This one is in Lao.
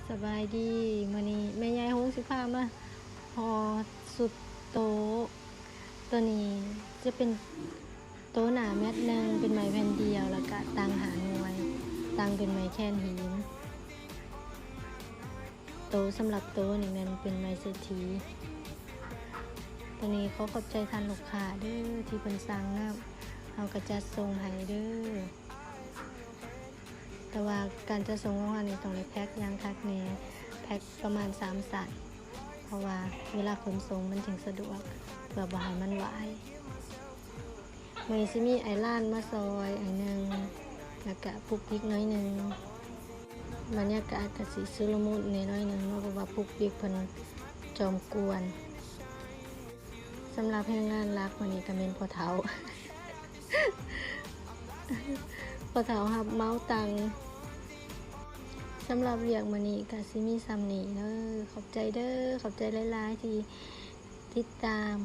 ສະບາຍດີ ມື້ນີ້ແມ່ໃຫຍ່ໂຮງຊິພາມາຫໍ່ຊຸດໂຕະ. ໂຕະນີ້ຈະເປັນໂຕະໜ້າແມັດໜຶ່ງ ເປັນໄມ້ແຜ່ນດຽວ ແລ້ວກະຕັ່ງຫ້າໜ່ວຍ, ຕັ່ງເປັນໄມ້ແຄນຫີນ. ໂຕະສຳລັບໂຕະນີ້ແມ່ນເປັນໄມ້ເສດຖີ. ໂຕະນີ້ຂໍຂອບໃຈທ່ານລູກຄ້າເດີ ທີ່ເພິ່ນສັ່ງນຳ, ເຮົາກະຈັດສົ່ງໃຫ້ເດີ. ແຕ່ວ່າການຈັດສົ່ງຂອງເຮົານີ້ຕ້ອງໄດ້ແພັກຢ່າງຄັກແນ່, ແພັກປະມານສາມຊັ້ນ ເພາະວ່າເວລາຂົນສົ່ງມັນຈຶ່ງສະດວກ ເພື່ອບໍ່ໃຫ້ມັນຫວາຍ. ມື້ນີ້ຊິມີອ້າຍຫຼານມາຊ່ອຍອ້າຍໜຶ່ງ ແລ້ວກະປຸກປິກໜ້ອຍໜຶ່ງ. ບັນຍາກາດກະຊິຊຸລະມຸນແດ່ໜ້ອຍໜຶ່ງເນາະ ເພາະວ່າປຸກປິກເພິ່ນຈອມກວນ. ສຳລັບແຮງງານຫຼັກມື້ນີ້ກະແມ່ນພໍ່ເຖົ້າ ພໍ່ເຖົ້າຮັບເໝົາຕັ່ງ. ສຳລັບວຽກມື້ນີ້ກະຊິມີສ່ຳນີ້ເດີ. ຂອບໃຈເດີ, ຂອບໃຈຫຼາຍໆທີ່ຕິດຕາມ.